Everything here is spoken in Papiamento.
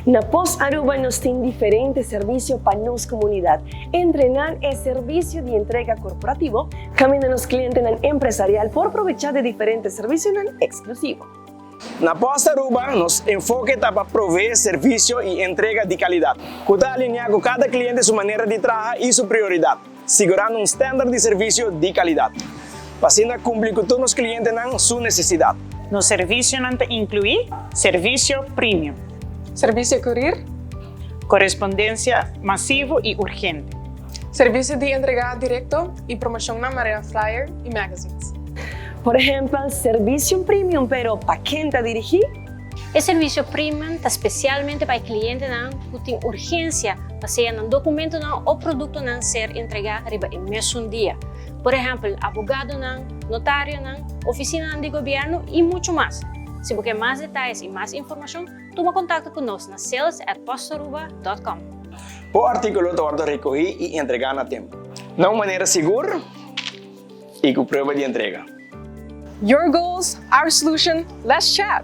Na Post Aruba nos tin diferente servicio pa nos comunidad. Entre nan e servicio di entrega corporativo, caminda nos clientenan empresarial por probecha di diferente servicionan exclusivo. Na Post Aruba nos enfoke ta pa provee servicio y entrega di calidad, cu ta alinea cu cada cliente su manera di traha y su prioridad, sigurando un standard di servicio di calidad, pa asina cumpli cu tur nos clientenan su necesidad. Nos servicionan ta inclui, Servicio Premium. Servicio Courier. Corespondencia masivo y urgente. Servicio di entrega directo y promocionnan manera flyer y magazines. Por ehempel, Servicio Premium, pero pa ken ta dirigi? E servicio Premium ta specialmente pa e clientenan cu tin urgencia pa sea nan documentonan o productonan ser entrega riba e mesun dia. Por ehempel, abogadonan, notarionan, oficinanan di gobierno y mucho mas. Si bo ke mas detayes y mas informacion, tuma contacto cu nos na sales@postaruba.com. Bo articulo ta wordo recogi y entrega na tempo, na un manera sigur y cu prueba di entrega. Your goals, our solution, let's chat!